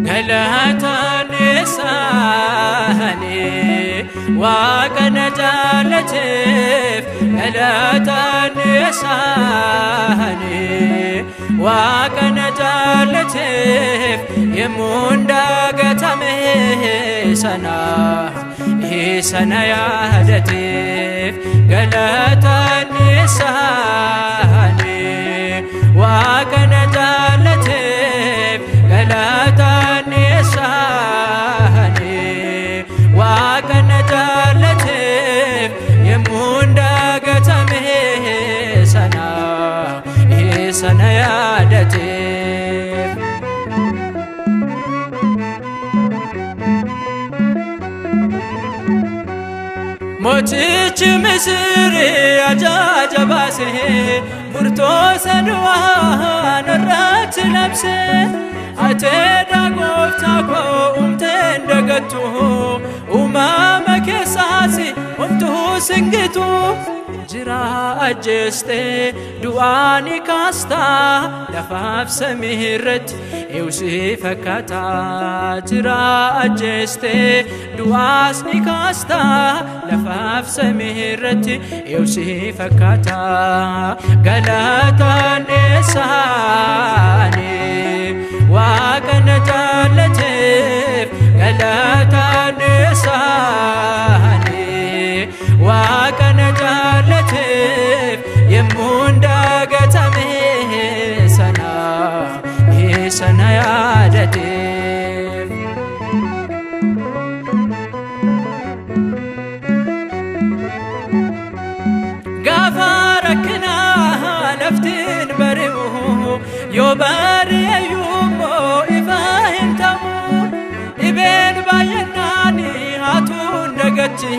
Galataan isaanii Waaqa na jaallateef. Galataan isaanii Waaqa na jaallateef. Yemmuun daagatame sana isa na yaadateef. Galataan isaanii Waaqa na jaallateef. Galataan isaanii Waaqa na jaallateef. Yemmuun daagatame sana isa na yaadateef. Mootichi Misiri ajaaja baasee murtoo sadu'aa narratti labse. Ateedha gooftaa koo umteen dagattu, uumama keessaas homtuu singitu. Jira ajjeeste du'aa ni kaastaa, lafaaf samii irratti eewsii fakkaata. Jira ajjeeste du'aas ni kaastaa, lafaaf samii irratti eewsii fakkaata. Galataan isaanii Waaqa na jaallateef. Galataan isaanii Waaqa na jaallateef. Yemmuun daagatame sana isa na yaadateef. Gaafa rakkinaa laftiin bari'u, yoo bari'eyyuummoo ifa hin ta'u. Dhibeen baay'inaan haatuun dagatti,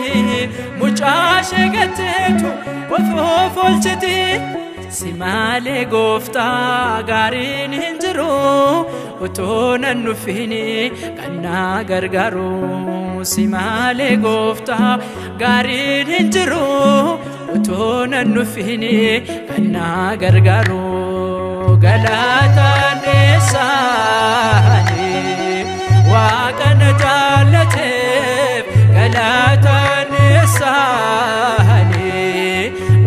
mucaa ishee gatteetu of oolchiti. Si malee gooftaa gaariin hin jiru, otoo nan nuffini kan na gargaaru. Si malee gooftaa gaariin hin jiru, otoo nan nuffini kan na gargaaru. Galataan isaanii Waaqa na jaallateef. Galataan isaanii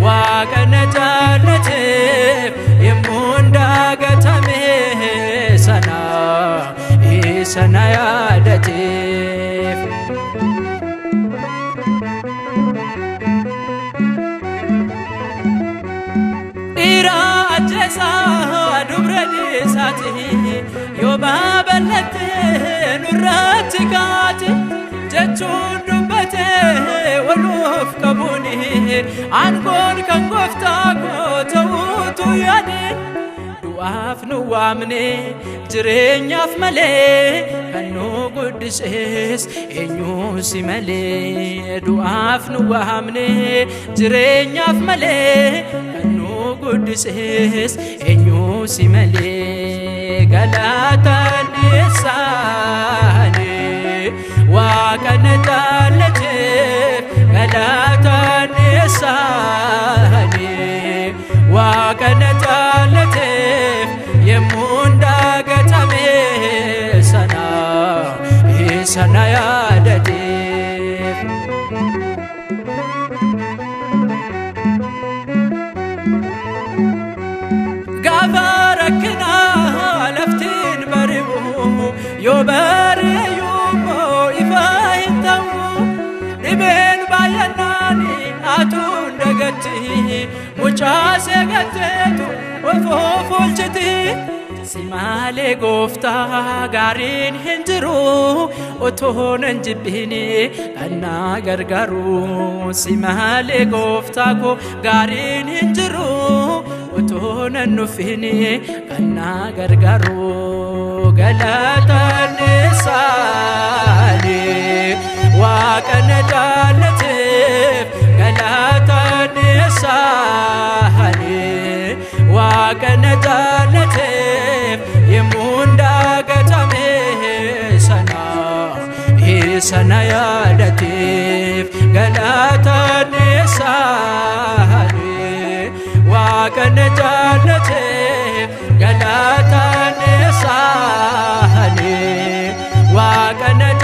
Waaqa na jaallateef. Yemmuun daagatame sana isa na yaadateef. Dhiira ajjeesaa dubra dhiisaati, yoo babal'atte nurratti kaati jechuun dubbate waluuf qabuuni, aangoon kan gooftaa koo ta'uutu yaadeen. Du'aaf nu waamne jireenyaaf malee, kan nu guddises eenyu si malee? Du'aaf nu waamne jireenyaaf malee, kan nu guddises eenyu si malee? Galataan isaanii Waaqa na jaallateef. Galataan isaanii Waaqa na jaallateef. Yemmuun daagatame sana isa na yaadateef. Gaafa rakkinaa laftiin bari'u, yoo bari'eyyuummoo ifa hin ta'u. Dhibeen baay'inaan haatuun dagatti, mucaa seegatteetu of oolchiti. Si malee gooftaa gaariin hin jiru, otoo nan jibbini kan na gargaaru. Si malee gooftaa koo gaariin hin jiru, otoo nan nuffini kan na gargaaru. Galataan Sana yaadateef galata isaanii Waaqa na jaallateef galata isaanii Waaqa na.